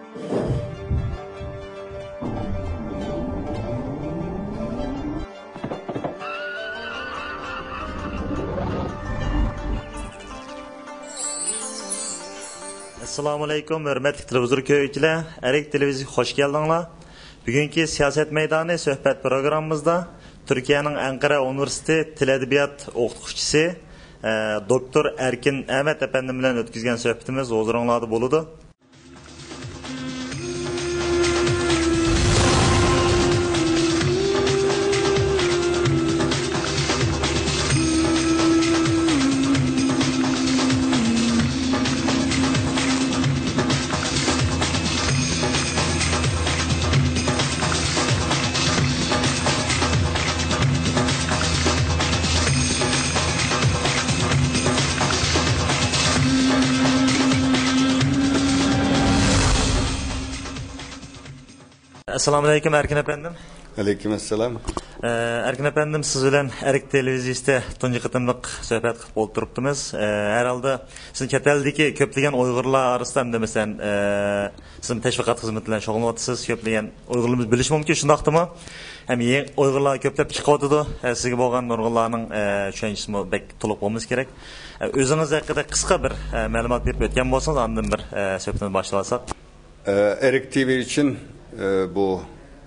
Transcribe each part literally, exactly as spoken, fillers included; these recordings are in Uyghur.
ئەسسالامۇئەلەيكۇم، ھۆرمەتلىك تېلېۋىزور كۆرگۈچىلەر، ئەرك تېلېۋىزىيىگە خوش كەلدىڭلار. بۈگۈنكى سىياسەت مەيدانى سۆھبەت پروگراممىمىزدا تۈركىيەنىڭ ئەنقەرە ئۇنىۋېرسىتېتى تىل ئەدەبىيات ئوقۇتقۇچىسى، ئە، دوكتور ئەركىن ئەمەت ئەپەندىم بىلەن ئۆتكۈزگەن سۆھبىتىمىز ھۇزۇرۇڭلاردا بولىدۇ. ئەسسالامۇئەلەيكۇم، ئەركىن ئەپەندىم. ئەلەيكۇم ئەسسالام. ئە، ئەركىن ئەپەندىم، سىز بىلەن ئەرك تېلېۋىزىيىسىدە تۇنجى قېتىملىق سۆھبەت قىلىپ ئولتۇرۇپتىمىز. ئە، ھەر ھالدا سىز چەت ئەلدىكى كۆپلىگەن ئۇيغۇرلار ئارىسىدا ھەمدە مەسىلەن، ئە، سىز تەشۋىقات خىزمىتى بىلەن شۇغۇللىنىۋاتىسىز. كۆپلىگەن ئۇيغۇرلىرىمىز بىلىشى مۇمكىن، شۇنداقتىمۇ؟ ھەم يېڭى ئۇيغۇرلار كۆپلەپ چىقىۋاتىدۇ. ئە، سىزگە بولغان نۇرغۇنلارنىڭ، ئە، چۈشەنچىسىمۇ بەك تولۇق بولمىسا كېرەك. ئە، ئۆزىڭىز ھەققىدە قىسقا بىر، ئە، مەلۇمات بېرىپ ئۆتكەن بولسىڭىز، ئاندىن بىر، ئە، سۆھبىتىمىزنى باشلىۋالساق. ئەرك تىۋى ئۈچۈن، ئە، بۇ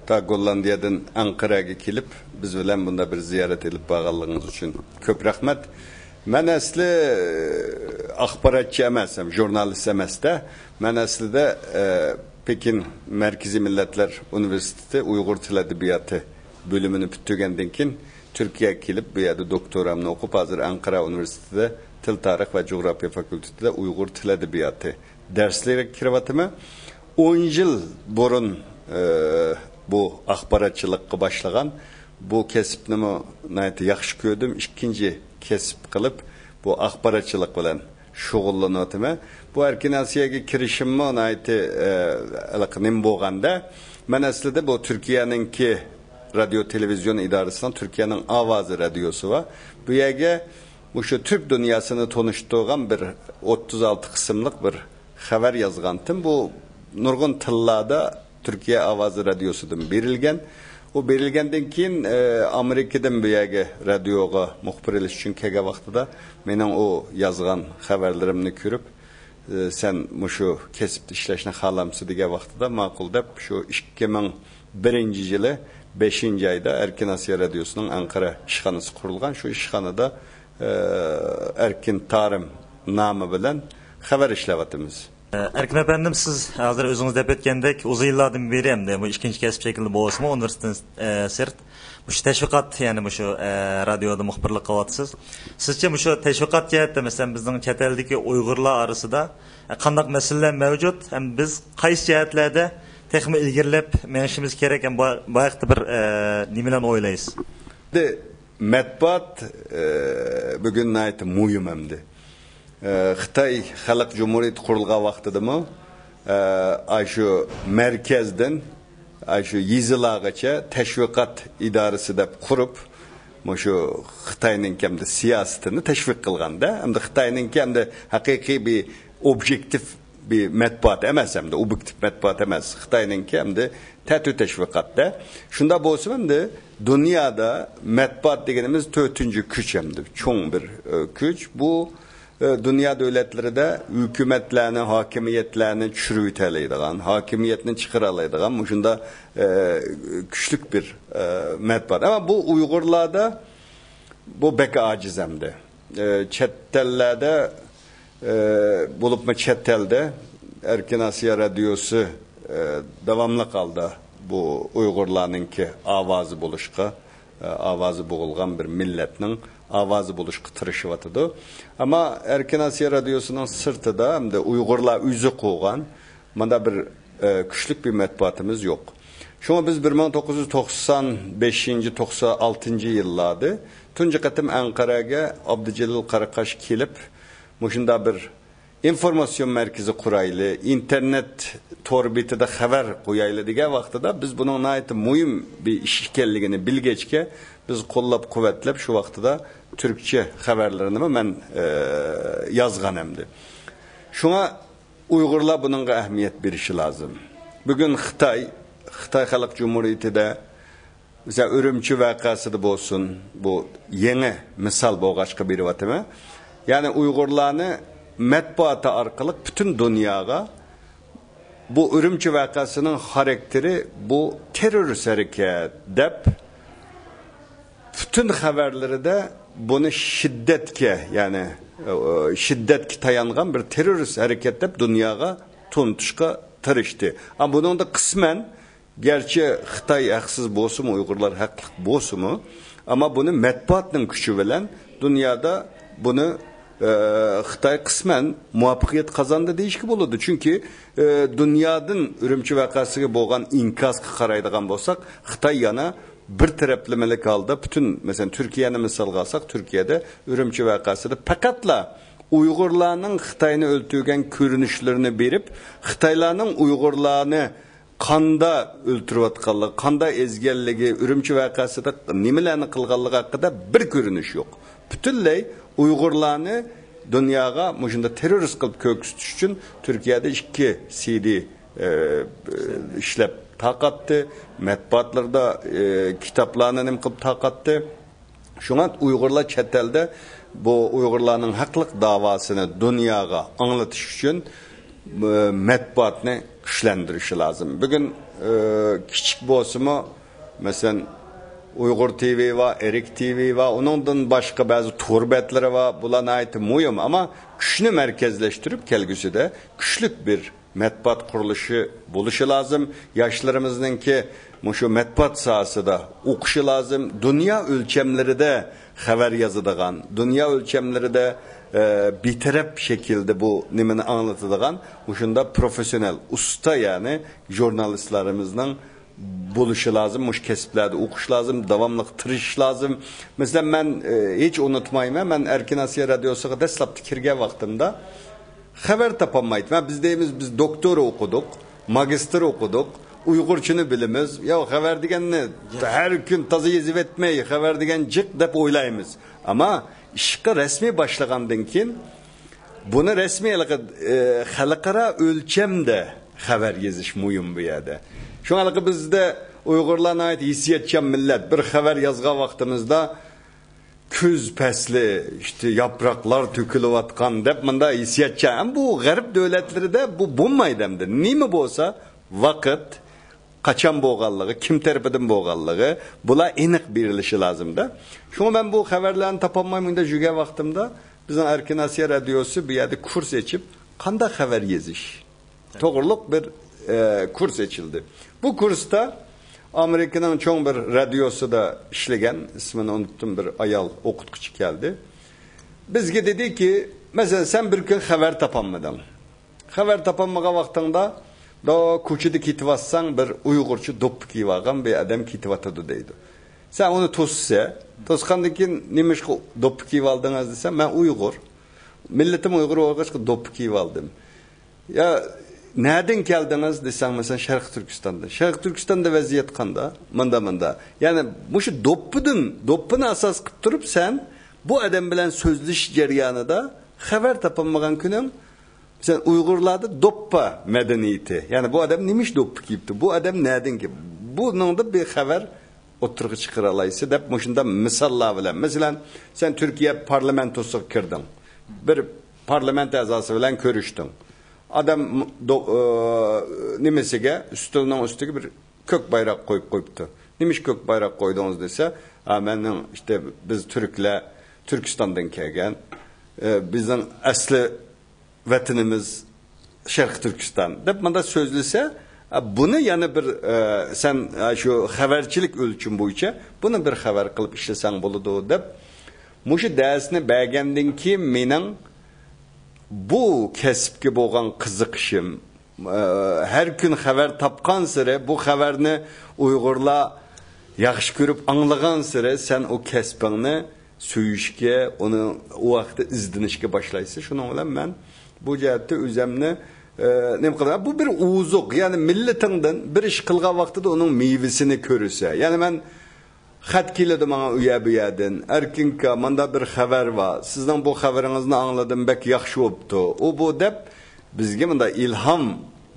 تا گوللاندىيەدىن ئەنقەرەگە كېلىپ، بىز بىلەن بۇنداق بىر زىيارەت ئېلىپ بارغانلىقىڭىز ئۈچۈن كۆپ رەھمەت. مەن ئەسلى، ئە، ئاخباراتچى ئەمەس، ھەم ژۇرنالىست ئەمەس-دە. مەن ئەسلىدە، ئە، پېكىن مەركىزىي مىللەتلەر ئۇنىۋېرسىتېتى ئۇيغۇر تىل ئەدەبىياتى بۆلۈمىنى پۈتتۈرگەندىن كېيىن، تۈركىيەگە كېلىپ، بۇ يەردە دوكتورامنى ئوقۇپ، ھازىر ئەنقەرە ئۇنىۋېرسىتېتىدە تىل تارىخ ۋە جۇغراپىيە فاكۇلتېتىدا ئۇيغۇر تىل ئەدەبىياتى دەرسلىرىگە كىرىۋاتىمەن. ئون يىل بۇرۇن، ئە، بۇ ئاخباراتچىلىققا باشلىغان بۇ كەسىپنىمۇ ناھايىتى ياخشى كۆردۈم. ئىككىنچى كەسىپ قىلىپ، بۇ ئاخباراتچىلىق بىلەن شۇغۇللىنىۋاتىمەن. بۇ ئەركىن ئاسىياگە كىرىشىممۇ ناھايىتى، ئە، ھېلىقى نېمە بولغاندا، مەن ئەسلىدە بۇ تۈركىيەنىڭكى رادىيو تېلېۋىزىيون ئىدارىسىنىڭ تۈركىيەنىڭ ئاۋازى رادىيوسى بار. بۇ يەرگە مۇشۇ تۈرك دۇنياسىنى تونۇشتۇرغان بىر ئوتتۇز ئالتە قىسىملىق بىر خەۋەر يازغانتىم. بۇ نۇرغۇن تىللاردا تۈركىيە ئاۋازى رادىيوسىدىن بېرىلگەن. ئۇ بېرىلگەندىن كېيىن، ئە، ئامېرىكىدىن بۇ يەرگە رادىيوغا مۇخبىر ئېلىش ئۈچۈن كەلگەن ۋاقتىدا مېنىڭ ئۇ يازغان خەۋەرلىرىمنى كۆرۈپ، ئە، سەن مۇشۇ كەسىپتە ئىشلەشنى خالامسەن دېگەن ۋاقتىدا ماقۇل دەپ، شۇ ئىككى مىڭ بىرىنچى يىلى بەشىنچى ئايدا ئەركىن ئاسىيا رادىيوسىنىڭ ئەنقەرە ئىشخانىسى قۇرۇلغان. شۇ ئىشخانىدا، ئە، ئەركىن تارىم نامى بىلەن خەۋەر ئىشلەۋاتىمىز. ئەركىن ئەپەندىم، سىز ھازىر ئۆزىڭىز دەپ ئۆتكەندەك، ئۇزۇن يىللاردىن بېرى، ئەمدى بۇ ئىككىنچى كەسىپ شەكلىدە بولسىمۇ، ئۇنىۋېرسىتېتتىن، ئە، سىرت، مۇشۇ تەشۋىقات، يەنى مۇشۇ، ئە، رادىيودا مۇخبىرلىق قىلىۋاتىسىز. سىزچە مۇشۇ تەشۋىقات جەھەتتە، مەسىلەن، بىزنىڭ چەت ئەلدىكى ئۇيغۇرلار ئارىسىدا، ئە، قانداق مەسىلىلەر مەۋجۇت، ھەم بىز قايسى جەھەتلەردە تېخىمۇ ئىلگىرىلەپ مېڭىشىمىز كېرەك، ھەم بۇ، بۇ ھەقتە بىر، ئە، نېمىلەرنى ئويلايسىز؟ مەتبۇئات، ئە، بۈگۈن ناھايىتى مۇھىم ئەمدى. ئە، خىتاي خەلق جۇمھۇرىيىتى قۇرۇلغان ۋاقتىدىمۇ، ئە، ئاشۇ مەركەزدىن، ئاشۇ يېزىلارغىچە تەشۋىقات ئىدارىسى دەپ قۇرۇپ، مۇشۇ خىتاينىڭ كەمدە سىياسىتىنى تەشۋىق قىلغاندا، ئەمدى خىتاينىڭ كەمدە ھەقىقىي بىر ئوبيېكتىپ بىر مەتبۇئات ئەمەس، ئەمدى ئوبيېكتىپ مەتبۇئات ئەمەس. خىتاينىڭكى ئەمدى تەتۈ تەشۋىقاتتا. شۇنداق بولسىمۇ ئەمدى دۇنيادا مەتبۇئات دېگىنىمىز تۆتىنچى كۈچ ئەمدى. چوڭ بىر، ئە، كۈچ. بۇ، ئە، دۇنيا دۆلەتلىرىدە ھۆكۈمەتلەرنى، ھاكىمىيەتلەرنى چۈشۈرۈۋېتەلەيدىغان، ھاكىمىيەتنى چىقىرالايدىغان مۇشۇنداق، ئە، كۈچلۈك بىر، ئە، مەتبۇئات. ئەمما بۇ ئۇيغۇرلاردا بۇ بەك ئاجىز ئەمدى. ئە، چەت ئەللەردە، ئە، بولۇپمۇ چەت ئەلدە ئەركىن ئاسىيا رادىيوسى، ئە، داۋاملىق ھالدا بۇ ئۇيغۇرلارنىڭكى ئاۋازى بولۇشقا، ئە، ئاۋازى بوغۇلغان بىر مىللەتنىڭ ئاۋازى بولۇشقا تىرىشىۋاتىدۇ. ئەمما ئەركىن ئاسىيا رادىيوسىنىڭ سىرتىدا ئەمدى ئۇيغۇرلار ئۆزى قۇرغان مانا بىر، ئە، كۈچلۈك بىر مەتبۇئاتىمىز يوق. شۇڭا بىز بىر مىڭ توققۇز يۈز توقسان بەشىنچى، توقسان ئالتىنچى يىللاردا تۇنجى قېتىم ئەنقەرەگە ئابدۇجېلىل قاراقاش كېلىپ، مۇشۇنداق بىر ئىنفورماتسىيون مەركىزى قۇرايلى، ئىنتېرنېت تور بېتىدە خەۋەر قويايلى دېگەن ۋاقتىدا، بىز بۇنىڭ ناھايىتى مۇھىم بىر ئىش ئىكەنلىكىنى بىلگەچكە، بىز قوللاپ-قۇۋۋەتلەپ شۇ ۋاقتىدا تۈركچە خەۋەرلىرىنىمۇ مەن، ئە، يازغان ئەمدى. شۇڭا ئۇيغۇرلار بۇنىڭغا ئەھمىيەت بېرىشى لازىم. بۈگۈن خىتاي، خىتاي خەلق جۇمھۇرىيىتىدە، مەسىلەن، ئۈرۈمچى ۋەقەسىدە بولسۇن، بۇ يېڭى مىسال بولغاچقا بېرىۋاتىمەن. يەنى ئۇيغۇرلارنى مەتبۇئاتى ئارقىلىق پۈتۈن دۇنياغا بۇ ئۈرۈمچى ۋەقەسىنىڭ خاراكتېرى بۇ تېررورىست ھەرىكەت دەپ، پۈتۈن خەۋەرلىرىدە بۇنى شىددەتكە، يەنى، ئە، شىددەتكە تايانغان بىر تېررورىست ھەرىكەت دەپ دۇنياغا تونۇتۇشقا تىرىشتى. ئەمما بۇنىڭدا قىسمەن، گەرچە خىتاي ھەقسىز بولسىمۇ، ئۇيغۇرلار ھەقلىق بولسىمۇ، ئەمما بۇنى مەتبۇئاتنىڭ كۈچى بىلەن دۇنيادا بۇنى، ئە، خىتاي قىسمەن مۇۋەپپەقىيەت قازاندى دېيىشكە بولىدۇ. چۈنكى، ئە، دۇنيادىن ئۈرۈمچى ۋەقەسىگە بولغان ئىنكاسقا قارايدىغان بولساق، خىتاي يەنە بىر تەرەپلىمىلىك ھالدا پۈتۈن، مەسىلەن، تۈركىيەنى مىسالغا ئالساق، تۈركىيەدە ئۈرۈمچى ۋەقەسىدە پەقەتلا ئۇيغۇرلارنىڭ خىتاينى ئۆلتۈرگەن كۆرۈنۈشلىرىنى بېرىپ، خىتايلارنىڭ ئۇيغۇرلارنى قاندا ئۆلتۈرۈۋاتقانلىقى، قاندا ئېزگەنلىكى، ئۈرۈمچى ۋەقەسىدە نېمىلەرنى قىلغانلىقى ھەققىدە بىر كۆرۈنۈش يوق. پۈتۈنلەي ئۇيغۇرلارنى دۇنياغا مۇشۇنداق تېررورىست قىلىپ كۆرسىتىش ئۈچۈن تۈركىيەدە ئىككى سىدى، ئە، ئىشلەپ تارقاتتى، مەتبۇئاتلىرىدا، ئە، كىتابلارنى نېمە قىلىپ تارقاتتى. شۇڭا ئۇيغۇرلار چەت ئەلدە بۇ ئۇيغۇرلارنىڭ ھەقلىق داۋاسىنى دۇنياغا ئاڭلىتىش ئۈچۈن، ئە، مەتبۇئاتنى كۈچلەندۈرۈشى لازىم. بۈگۈن، ئە، كىچىك بولسىمۇ، مەسىلەن، ئۇيغۇر تىۋى بار، ئېرىك تىۋى بار، ئۇنىڭدىن باشقا بەزى تور بەتلىرى بار. بۇلار ناھايىتى مۇھىم، ئەمما كۈچنى مەركەزلەشتۈرۈپ، كەلگۈسىدە كۈچلۈك بىر مەتبۇئات قۇرۇلۇشى بولۇشى لازىم. ياشلىرىمىزنىڭكى مۇشۇ مەتبۇئات ساھەسىدە ئوقۇشى لازىم. دۇنيا ئۆلچەملىرىدە خەۋەر يازىدىغان، دۇنيا ئۆلچەملىرىدە، ئە، بىتەرەپ شەكىلدە بۇ نېمىنى ئاڭلىتىدىغان مۇشۇنداق پروفېسسىونال، ئۇستا، يەنى ژۇرنالىستلىرىمىزنىڭ بولۇشى لازىم، مۇشۇ كەسىپلەردە ئوقۇش لازىم، داۋاملىق تىرىشىش لازىم. مەسىلەن، مەن، ئە، ھېچ ئۇنتۇمايمەن، مەن ئەركىن ئاسىيا رادىيوسىغا دەسلەپتە كىرگەن ۋاقتىمدا خەۋەر تاپالمايتتىم. ھە، بىز دەيمىز، بىز دوكتور ئوقۇدۇق، ماگىستىر ئوقۇدۇق، ئۇيغۇرچىنى بىلىمىز. يا، خەۋەر دېگەننى ھەر كۈن تازا يېزىۋەتمەي، خەۋەر دېگەن جىق دەپ ئويلايمىز. ئەمما ئىشقا رەسمىي باشلىغاندىن كېيىن، بۇنى رەسمىي ھېلىقى، ئە، خەلقئارا ئۆلچەمدە خەۋەر يېزىش مۇھىم بۇ يەردە. شۇڭا ھېلىقى بىزدە ئۇيغۇرلار ناھايىتى ھېسسىياتچان مىللەت. بىر خەۋەر يازغان ۋاقتىمىزدا، كۈز پەسلى، ئىشتە ياپراقلار تۆكۈلۈۋاتقان دەپ مۇنداق ھېسسىياتچان. ئەمما بۇ غەرب دۆلەتلىرىدە بۇ بولمايدۇ ئەمدى. نېمە بولسا، ۋاقىت، قاچان بولغانلىقى، كىم تەرىپىدىن بولغانلىقى، بۇلار ئېنىق بېرىلىشى لازىمدا. شۇڭا مەن بۇ خەۋەرلەرنى تاپالماي مۇنداق يۈرگەن ۋاقتىمدا، بىزنىڭ ئەركىن ئاسىيا رادىيوسى بۇ يەردە كۇرس ئېچىپ، قانداق خەۋەر يېزىش توغرۇلۇق بىر، ئە، كۇرس ئېچىلدى. بۇ كۇرستا ئامېرىكىنىڭ چوڭ بىر رادىيوسىدا ئىشلىگەن، ئىسمىنى ئۇنتتۇم، بىر ئايال ئوقۇتقۇچى كەلدى. بىزگە دېدىكى، مەسىلەن، سەن بىر كۈن خەۋەر تاپالمىدىڭ. خەۋەر تاپالمىغان ۋاقتىڭدا، دو، كوچىدا كېتىۋاتساڭ، بىر ئۇيغۇرچە دوپپا كىيىۋالغان بىر ئادەم كېتىۋاتىدۇ دەيدۇ. سەن ئۇنى توسىسەن، توسقاندىن كېيىن، نېمىشقا دوپپا كىيىۋالدىڭىز دېسە، مەن ئۇيغۇر. مىللىتىم ئۇيغۇر بولغاچقا دوپپا كىيىۋالدىم. يا، نەدىن كەلدىڭىز دېسەڭ، مەسىلەن، شەرقىي تۈركىستاندىن. شەرقىي تۈركىستاندا ۋەزىيەت قانداق؟ مۇندا، مۇندا. يەنى مۇشۇ دوپپىدىن، دوپپىنى ئاساس قىلىپ تۇرۇپ، سەن بۇ ئادەم بىلەن سۆزلىشىش جەريانىدا خەۋەر تاپالمىغان كۈنۈڭ، مەسىلەن، ئۇيغۇرلاردا دوپپا مەدەنىيىتى. يەنى بۇ ئادەم نېمىش دوپپا كىيىپتۇ؟ بۇ ئادەم نەدىن كېلىپ؟ بۇنىڭدا بىر خەۋەر ئوتتۇرىغا چىقىرالايسىز دەپ مۇشۇنداق مىساللار بىلەن. مەسىلەن، سەن تۈركىيە پارلامېنتوسىغا كىردىڭ. بىر پارلامېنت ئەزاسى بىلەن كۆرۈشتۈڭ. ئادەم دو-، ئى، نېمىسىگە، ئۈستىلىنىڭ ئۈستىگە بىر كۆك بايراق قويۇپ قويۇپتۇ. نېمىش كۆك بايراق قويدۇڭىز دېسە، ھە، مەننىڭ ئىشتە بىز تۈركلەر تۈركىستاندىن كەلگەن. ئى، بىزنىڭ ئەسلى ۋەتىنىمىز شەرقىي تۈركىستان دەپ مۇنداق سۆزلىسە، ئە، بۇنى يەنە بىر، ئە، سەن، ئە، شۇ خەۋەرچىلىك ئۆلچىمى بويىچە بۇنى بىر خەۋەر قىلىپ ئىشلىسەڭ بولىدۇ دەپ، مۇشۇ دەرسنى بەرگەندىن كېيىن مېنىڭ بۇ كەسىپكە بولغان قىزىقىشىم، ئە، ھەر كۈن خەۋەر تاپقانسېرى، بۇ خەۋەرنى ئۇيغۇرلار ياخشى كۆرۈپ ئاڭلىغانسېرى، سەن ئۇ كەسپىڭنى سۆيۈشكە، ئۇنى ئۇ ھەقتە ئىزدىنىشكە باشلايسىز. شۇنىڭ بىلەن مەن بۇ جەھەتتە ئۆزەمنى، ئە، نېمە قىلىمەن؟ بۇ بىر ئوزۇق، يەنى مىللىتىڭدىن بىر ئىش قىلغان ۋاقتىدا ئۇنىڭ مېۋىسىنى كۆرىسەن. يەنى مەن خەت كېلىدۇ ماڭا ئۇ يەر بۇ يەردىن، ئەركىنكا، ماندا بىر خەۋەر بار، سىزنىڭ بۇ خەۋىرىڭىزنى ئاڭلىدىم، بەك ياخشى بوپتۇ، ئۇ بۇ دەپ بىزگە مۇنداق ئىلھام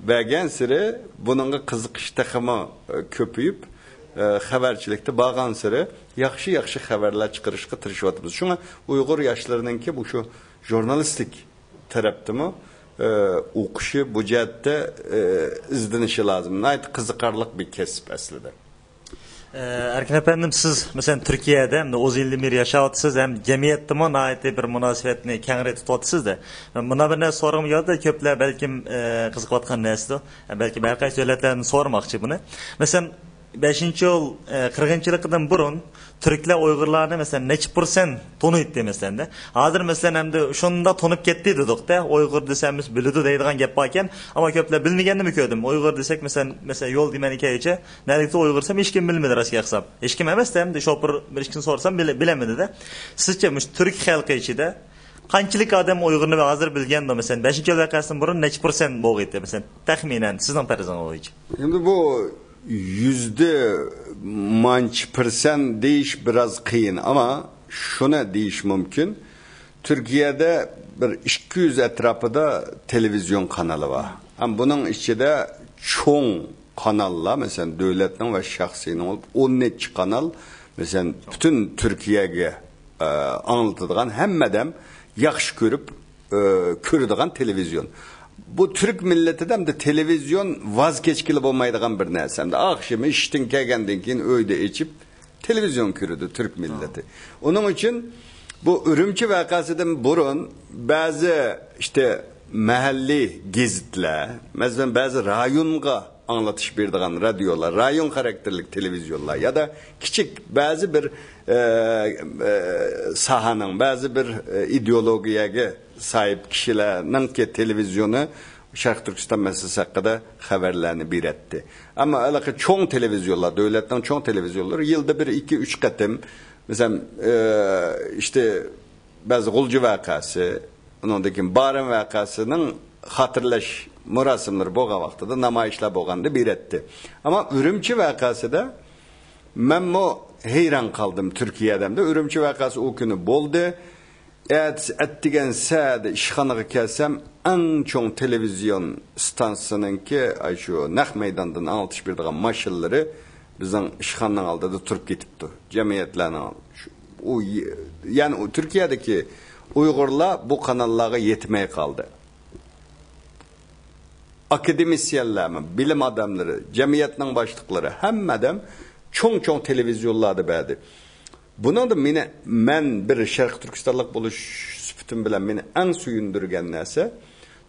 بەرگەنسېرى بۇنىڭغا قىزىقىش تېخىمۇ، ئە، كۆپىيىپ، ئە، خەۋەرچىلىكتە بارغانسېرى ياخشى، ياخشى خەۋەرلەر چىقىرىشقا تىرىشىۋاتىمىز. شۇڭا ئۇيغۇر ياشلىرىنىڭكى مۇشۇ ژۇرنالىستىك تەرەپتىمۇ، ئە، ئوقۇشى، بۇ جەھەتتە، ئە، ئىزدىنىشى لازىم. ناھايىتى قىزىقارلىق بىر كەسىپ ئەسلىدە. ئەركىن ئەپەندىم، سىز، مەسىلەن، تۈركىيەدە ئەمدى ئۇزۇن يىلدىن بېرى ياشاۋاتىسىز ھەم جەمئىيەتتىمۇ ناھايىتى بىر مۇناسىۋەتنى كەڭرى تۇتۇۋاتىسىز-دە. مۇنداق بىر نەرسە سورىغۇم كېلىدۇ، كۆپلەر بەلكىم، ئە، قىزىقىۋاتقان نەرسىدۇر. بەلكىم ھەر قايسى دۆلەتلەردىن سورىماقچى بۇنى. مەسىلەن، بەشىنچى يول، ئە، قىرغىنچىلىقىدىن بۇرۇن تۈركلەر ئۇيغۇرلارنى، مەسىلەن، نەچچە پىرسەنت تونۇيتتى، مەسىلەن-دە. ھازىر، مەسىلەن، ئەمدى شۇنداق تونۇپ كەتتى دېدۇق-دە، ئۇيغۇر دېسە ھەممىسى بىلىدۇ دەيدىغان گەپ باركەن، ئەمما كۆپلەر بىلمىگەننىمۇ كۆردۈم. ئۇيغۇر دېسەك، مەسىلەن، مەسىلەن، يول دېمەيدىكەن، نەدىكى ئۇيغۇر دېسەم، ھېچكىم بىلمىدى، راستىنى ئېيتسام. ھېچكىم ئەمەس-دە، ئەمدى شوپۇر بىر ئىككىنى سورىسام بىلە-، بىلەلمىدى-دە. سىزچە، مۇشۇ تۈرك خەلقى ئىچىدە قانچىلىك ئادەم ئۇيغۇرنى ھازىر بىلگەندۇ؟ مەسىلەن، بەشىنچى يول ۋەقەسىدىن بۇرۇن نەچچە پىرسەنت بولغىيتى؟ مەسىلەن، تەخمىنەن سىزنىڭ پەرىزىڭىز بويىچە. ئەمدى بۇ يۈزدە مانچە پىرسەنت دېيىش بىراز قىيىن، ئەمما شۇنى دېيىش مۇمكىن، تۈركىيەدە بىر ئىككى يۈز ئەتراپىدا تېلېۋىزىيون قانىلى بار. ھەم بۇنىڭ ئىچىدە چوڭ قاناللار، مەسىلەن، دۆلەتنىڭ ۋە شەخسىينىڭ بولۇپ، ئون نەچچە قانال، مەسىلەن، پۈتۈن تۈركىيەگە، ئە، ئاڭلىتىدىغان، ھەممە ئادەم ياخشى كۆرۈپ، ئە، كۆرىدىغان تېلېۋىزىيون. بۇ تۈرك مىللىتىدە ئەمدى تېلېۋىزىيون ۋاز كەچكىلى بولمايدىغان بىر نەرسە. ئەمدى ئاخشىمى ئىشتىن كەلگەندىن كېيىن ئۆيدە ئېچىپ، تېلېۋىزىيون كۆرىدۇ تۈرك مىللىتى. ئۇنىڭ ئۈچۈن بۇ ئۈرۈمچى ۋەقەسىدىن بۇرۇن بەزى ئىشتە مەھەللىي گېزىتلەر، مەسىلەن، بەزى رايونغا ئاڭلىتىش بېرىدىغان رادىيولار، رايون خاراكتېرلىك تېلېۋىزىيونلار يادا كىچىك بەزى بىر، ئە، ئە، ساھەنىڭ، بەزى بىر، ئە، ئىدېئولوگىيەگە ساھىب كىشىلەرنىڭكى تېلېۋىزىيونى شەرقىي تۈركىستان مەسىلىسى ھەققىدە خەۋەرلەرنى بېرەتتى. ئەمما ھېلىقى چوڭ تېلېۋىزىيونلار، دۆلەتنىڭ چوڭ تېلېۋىزىيونلىرى يىلدا بىر، ئىككى، ئۈچ قېتىم، مەسىلەن، ئە، ئىشتە بەزى غۇلجا ۋەقەسى، ئۇنىڭدىن كېيىن بارىن ۋەقەسىنىڭ خاتىرىلەش مۇراسىملىرى بولغان ۋاقتىدا، نامايىشلار بولغاندا بېرەتتى. ئەمما ئۈرۈمچى ۋەقەسىدە مەنمۇ ھەيران قالدىم تۈركىيەدە. ئەمدى ئۈرۈمچى ۋەقەسى ئۇ كۈنى بولدى. ئەتىسى ئەتىگەن سەدە ئىشخانىغا كەلسەم، ئەڭ چوڭ تېلېۋىزىيون ئىستانسىسىنىڭكى، ئاي، شۇ نەق مەيداندىن ئاڭلىتىش بېرىدىغان ماشىنىلىرى بىزنىڭ ئىشخانىنىڭ ئالدىدا تۇرۇپ كېتىپتۇ. جەمئىيەتلەرنىڭ ئالدىدا. شۇ، ئۇ، يەنى ئۇ تۈركىيەدىكى ئۇيغۇرلار بۇ قاناللارغا يەتمەي قالدى. ئاكادېمىسىيەنلەرمۇ، بىلىم ئادەملىرى، جەمئىيەتنىڭ باشلىقلىرى، ھەممە ئادەم چوڭ-چوڭ تېلېۋىزىيونلاردا بەردى. بۇنىڭدا مېنى، مەن بىر شەرقىي تۈركىستانلىق بولۇش سۈپىتىم بىلەن مېنى ئەڭ سۆيۈندۈرگەن نەرسە،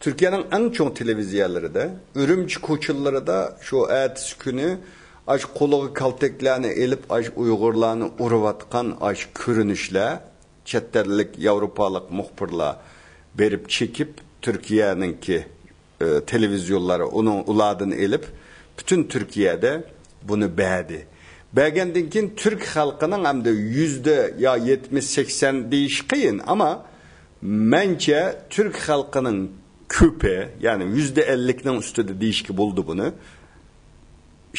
تۈركىيەنىڭ ئەڭ چوڭ تېلېۋىزىيەلىرىدە ئۈرۈمچى كوچىلىرىدا شۇ ئەتىسى كۈنى ئاش قولىغا كالتەكلەرنى ئېلىپ، ئاش ئۇيغۇرلارنى ئۇرۇۋاتقان ئاش كۆرۈنۈشلەر، چەت ئەللىك، ياۋروپالىق مۇخبىرلار بېرىپ چېكىپ، تۈركىيەنىڭكى، ئە، تېلېۋىزىيونلىرى ئۇنىڭ، ئۇلاردىن ئېلىپ، پۈتۈن تۈركىيەدە بۇنى بەردى. بەرگەندىن كېيىن تۈرك خەلقىنىڭ ئەمدى يۈزدە يا يەتمىش، سەكسەن دېيىش قىيىن، ئەمما مەنچە تۈرك خەلقىنىڭ كۆپى، يەنى يۈزدە ئەللىكنىڭ ئۈستىدە دېيىشكە بولىدۇ بۇنى.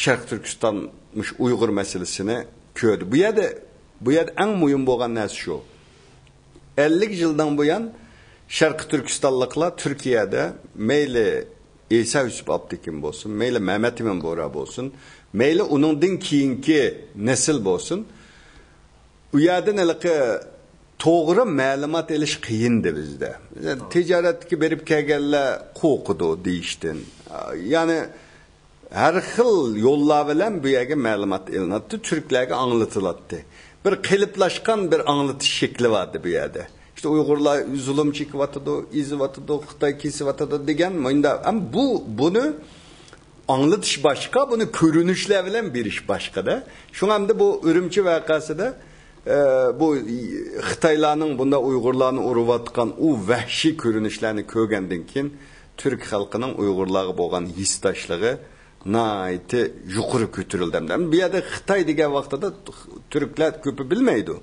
شەرقىي تۈركىستان مۇشۇ ئۇيغۇر مەسىلىسىنى كۆردى. بۇ يەردە، بۇ يەردە ئەڭ مۇھىم بولغان نەرسە شۇ. ئەللىك يىلدىن بۇيان شەرقىي تۈركىستانلىقلار تۈركىيەدە مەيلى ئىسا يۈسۈپ ئابتېكىن بولسۇن، مەيلى مەمەت ئىمىن بورا بولسۇن، مەيلى ئۇنىڭدىن كېيىنكى نەسىل بولسۇن، ئۇ يەردىن ھېلىقى توغرا مەلۇمات ئېلىش قىيىندى بىزدە. تىجارەتكە بېرىپ كەلگەنلەر قورقىدۇ دېيىشتىن. يەنى ھەر خىل يوللار بىلەن بۇ يەرگە مەلۇمات ئېلىناتتى، تۈركلەرگە ئاڭلىتىلاتتى. بىر قېلىپلاشقان بىر ئاڭلىتىش شەكلى باردى بۇ يەردە. ئىشتە ئۇيغۇرلار زۇلۇم چېكىۋاتىدۇ، ئېزىۋاتىدۇ، خىتاي كېسىۋاتىدۇ دېگەن مۇنداق. ئەمما بۇ، بۇنى ئاڭلىتىش باشقا، بۇنى كۆرۈنۈشلەر بىلەن بېرىش باشقىدە. شۇڭا ئەمدى بۇ ئۈرۈمچى ۋەقەسىدە، ئە، بۇ خىتايلارنىڭ بۇنداق ئۇيغۇرلارنى ئۇرۇۋاتقان ئۇ ۋەھشىي كۆرۈنۈشلەرنى كۆرگەندىن كېيىن، تۈرك خەلقىنىڭ ئۇيغۇرلارغا بولغان ھېسداشلىقى ناھايىتى يۇقىرى كۆتۈرۈلدى. ئەمدى بۇ يەردە خىتاي دېگەن ۋاقتىدا تۈركلەر كۆپى بىلمەيدۇ.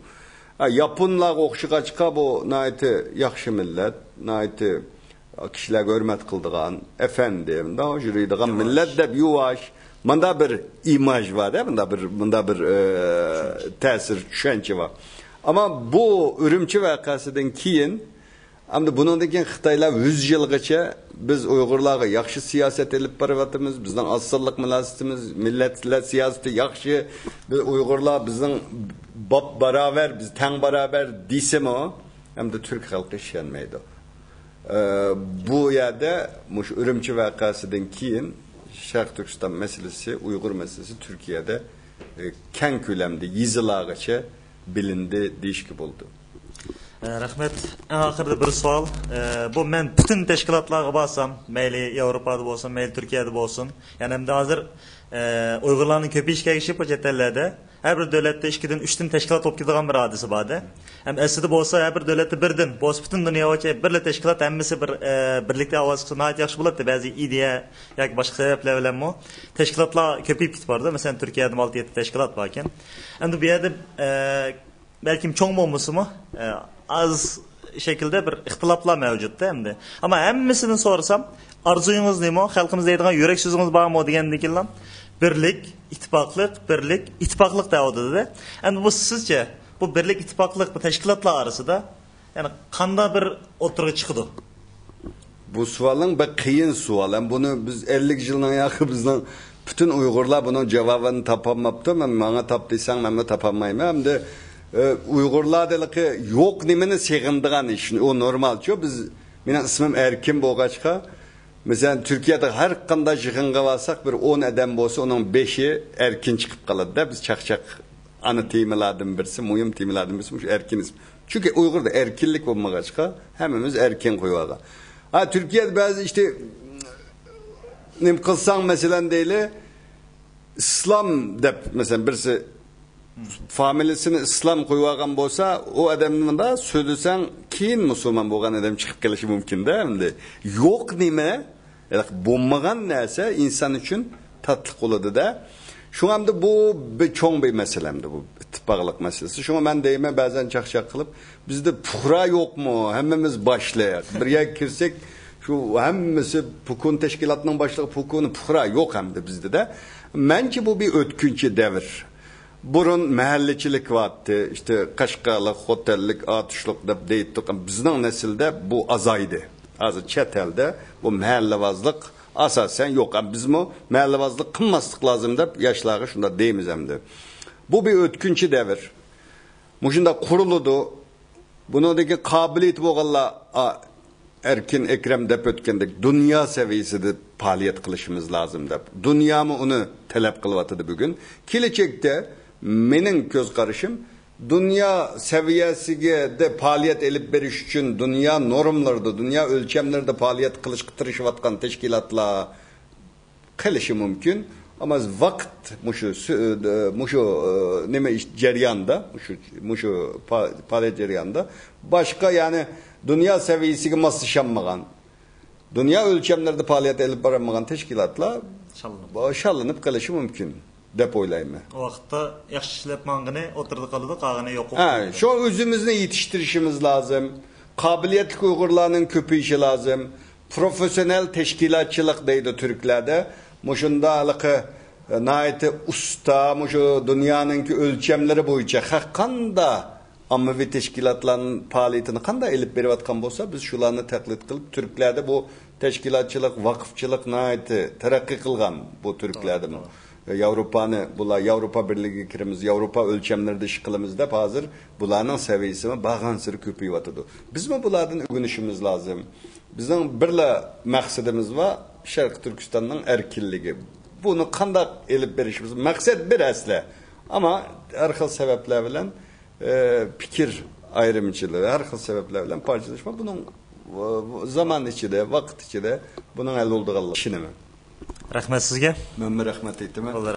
ھە، ياپونلارغا ئوخشىغاچقا بۇ ناھايىتى ياخشى مىللەت، ناھايىتى كىشىلەرگە ھۆرمەت قىلىدىغان، ئەپەندى، مۇنداق يۈرىدىغان مىللەت دەپ يۇۋاش. مۇنداق بىر ئىماژ بار-دە، مۇنداق بىر، مۇنداق بىر، ئە، تەسىر، چۈشەنچە بار. ئەمما بۇ ئۈرۈمچى ۋەقەسىدىن كېيىن ئەمدى بۇنىڭدىن كېيىن خىتايلار يۈز يىلغىچە بىز ئۇيغۇرلارغا ياخشى سىياسەت ئېلىپ بېرىۋاتىمىز، بىزنىڭ ئاز سانلىق مىللەتىمىز، مىللەتلەر سىياسىتى ياخشى، بىز ئۇيغۇرلار بىزنىڭ باپ باراۋەر، بىز تەڭ باراۋەر دېسىمۇ، ئەمدى تۈرك خەلقى ئىشەنمەيدۇ. ئە، بۇ يەردە مۇشۇ ئۈرۈمچى ۋەقەسىدىن كېيىن شەرقىي تۈركىستان مەسىلىسى، ئۇيغۇر مەسىلىسى تۈركىيەدە، ئە، كەڭ كۆلەمدە يېزىلارغىچە بىلىندى دېيىشكە بولىدۇ. ئە، رەھمەت. ئەڭ ئاخىرىدا بىر سوئال. ئە، بۇ مەن پۈتۈن تەشكىلاتلارغا بارسام، مەيلى ياۋروپادا بولسۇن، مەيلى تۈركىيەدە بولسۇن، يەنى ئەمدى ھازىر، ئە، ئۇيغۇرلارنىڭ كۆپىيىشكە ئەگىشىپ بۇ چەت ئەللەردە ھەر بىر دۆلەتتە ئىككىدىن، ئۈچتىن تەشكىلات بولۇپ كېتىدىغان بىر ھادىسە بار-دە. ھەم ئەسلىدە بولسا ھەر بىر دۆلەتتە بىردىن، بولسا پۈتۈن دۇنيا بويىچە بىرلا تەشكىلات، ھەممىسى بىر، ئە، بىرلىكتە ئاۋاز چىقسا ناھايىتى ياخشى بولاتتى. بەزى ئىدىيە ياكى باشقا سەۋەبلەر بىلەنمۇ تەشكىلاتلار كۆپىيىپ كېتىپ بارىدۇ. مەسىلەن، تۈركىيەدىمۇ ئالتە يەتتە تەشكىلات باركەن. ئەمدى بۇ يەردە، ئە، بەلكىم چوڭ بولمىسىمۇ، ئە، ئاز شەكىلدە بىر ئىختىلاپلار مەۋجۇتتا ئەمدى. ئەمما ھەممىسىدىن سورىسام، ئارزۇيىڭىز نېمە؟ خەلقىمىز دەيدىغان يۈرەك سۆزىڭىز بارمۇ دېگەندىن كېيىنلا، بىرلىك، ئىتتىپاقلىق، بىرلىك، ئىتتىپاقلىق دەۋاتىدۇ-دە. ئەمدى بۇ سىزچە، بۇ بىرلىك، ئىتتىپاقلىق بۇ تەشكىلاتلار ئارىسىدا يەنى قانداق بىر ئوتتۇرىغا چىقىدۇ؟ بۇ سوئالىڭ بەك قىيىن سوئال. ھەم بۇنى بىز ئەللىك يىلنىڭ ياقى بىزنىڭ پۈتۈن ئۇيغۇرلار بۇنىڭ جاۋابىنى تاپالماپتۇ. مەن ماڭا تاپ دېسەڭ، مەنمۇ تاپالمايمەن. ئەمدى، ئە، ئۇيغۇرلار ھېلىقى يوق نېمىنى سېغىنىدىغان ئىش، ئۇ نورمالچۇ. بىز، مېنىڭ ئىسمىم ئەركىن بولغاچقا، مەسىلەن، تۈركىيەدە ھەر قانداق يىغىنغا بارساق، بىر ئون ئادەم بولسا، ئۇنىڭ بەشى ئەركىن چىقىپ قالىدۇ-دە. بىز چاقچاق، ئانا تېمىلاردىن بىرسى، مۇھىم تېمىلاردىن بىرسى مۇشۇ ئەركىن ئىسىم. چۈنكى ئۇيغۇردا ئەركىنلىك بولمىغاچقا، ھەممىمىز ئەركىن قويۇۋالغان. ھا، تۈركىيەدە بەزى ئىشتە نېمە قىلساڭ، مەسىلەن، دەيلى، ئىسلام دەپ، مەسىلەن، بىرسى فامىلىسىنى ئىسلام قويۇۋالغان بولسا، ئۇ ئادەمنى مۇنداق سۆزلىسەڭ، كېيىن مۇسۇلمان بولغان ئادەم چىقىپ قېلىشى مۇمكىن-دە، ئەمدى. يوق نېمە؟ ياق، بولمىغان نەرسە ئىنسان ئۈچۈن تاتلىق بولىدۇ-دە. شۇڭا ئەمدى بۇ بىر چوڭ بىر مەسىلە ئەمدى بۇ ئىتتىپاقلىق مەسىلىسى. شۇڭا مەن دەيمەن، بەزەن چاقچاق قىلىپ، بىزدە پۇقرا يوقمۇ؟ ھەممىمىز باشلىق. بىر يەرگە كىرسەك، شۇ ھەممىسى پۇكۇن تەشكىلاتنىڭ باشلىقى پۇكۇنى، پۇقرا يوق ئەمدى بىزدە-دە. مەنچە بۇ بىر ئۆتكۈنچى دەۋر. بۇرۇن مەھەللىچىلىك بارتتى، ئىشتە قەشقەرلىك، خوتەنلىك، ئاتۇشلۇق دەپ دەيتتۇق. بىزنىڭ نەسىلدە بۇ ئازايدى. ھازىر چەت ئەلدە بۇ مەھەللىۋازلىق ئاساسەن يوق. ئەم، بىزمۇ مەھەللىۋازلىق قىلماسلىق لازىم دەپ ياشلارغا شۇنداق دەيمىز ئەمدى. بۇ بىر ئۆتكۈنچى دەۋر. مۇشۇنداق قۇرۇلىدۇ. بۇنىڭدىكى قابىلىيىتى بولغانلار، ئا، ئەركىن ئەكرەم دەپ ئۆتكەندەك، دۇنيا سەۋىيەسىدە پائالىيەت قىلىشىمىز لازىم دەپ. دۇنيامۇ ئۇنى تەلەپ قىلىۋاتىدۇ بۈگۈن. كېلەچەكتە مېنىڭ كۆز قارىشىم، دۇنيا سەۋىيەسىگە پائالىيەت ئېلىپ بېرىش ئۈچۈن، دۇنيا نورمىلىرىدا، دۇنيا ئۆلچەملىرىدە پائالىيەت قىلىشقا تىرىشىۋاتقان تەشكىلاتلار قېلىشى مۇمكىن. ئەمما ۋاقىت مۇشۇ سۈ-، مۇشۇ، ئە، نېمە ئىش جەريانىدا، مۇشۇ، مۇشۇ پا-، پائالىيەت جەريانىدا باشقا، يەنى دۇنيا سەۋىيەسىگە ماسلىشالمىغان، دۇنيا ئۆلچەملىرىدە پائالىيەت ئېلىپ بارالمىغان تەشكىلاتلار شاللىنىپ. شاللىنىپ قېلىشى مۇمكىن دەپ ئويلايمەن. ئۇ ۋاقىتتا ياخشى ئىشلەپ مانغىنى ئوتتۇرىدا قالىدۇ، قالغىنى يوق بولۇپ ھە، كېتىدۇ. شۇ ئۆزىمىزنى يېتىشتۈرۈشىمىز لازىم. قابىلىيەتلىك ئۇيغۇرلارنىڭ كۆپىيىشى لازىم. پروفېسسىونال تەشكىلاتچىلىق دەيدۇ تۈركلەردە. مۇشۇنداق ھېلىقى، ئە، ناھايىتى ئۇستا، مۇشۇ دۇنيانىڭكى ئۆلچەملىرى بويىچە خەق قاندا ئاممىۋى تەشكىلاتلارنىڭ پائالىيىتىنى قاندا ئېلىپ بېرىۋاتقان بولسا، بىز شۇلارنى تەقلىد قىلىپ، تۈركلەردە بۇ تەشكىلاتچىلىق، ۋاقىپچىلىق ناھايىتى تەرەققىي قىلغان بۇ تۈركلەردىمۇ. توغرا، توغرا. ياۋروپانى، بۇلار ياۋروپا بىرلىكىگە كىرىمىز، ياۋروپا ئۆلچەملىرىدە ئىش قىلىمىز دەپ ھازىر بۇلارنىڭ سەۋىيەسىمۇ بارغانسېرى كۆپىيىۋاتىدۇ. بىزمۇ بۇلاردىن ئۆگىنىشىمىز لازىم. بىزنىڭ بىرلا مەقسىتىمىز بار، شەرقىي تۈركىستاننىڭ ئەركىنلىكى. بۇنى قانداق ئېلىپ بېرىشىمىز؟ مەقسەت بىر ئەسلى. ئەمما ھەر خىل سەۋەبلەر بىلەن، ئە، پىكىر ئايرىمچىلىقى، ھەر خىل سەۋەبلەر بىلەن پارچىلىشىش بار. بۇنىڭ، ئە، زامان ئىچىدە، ۋاقىت ئىچىدە بۇنىڭ ھەل بولىدىغانلىقىغا ئىشىنىمەن. رەھمەت سىزگە. مەنمۇ رەھمەت ئېيتىمەن.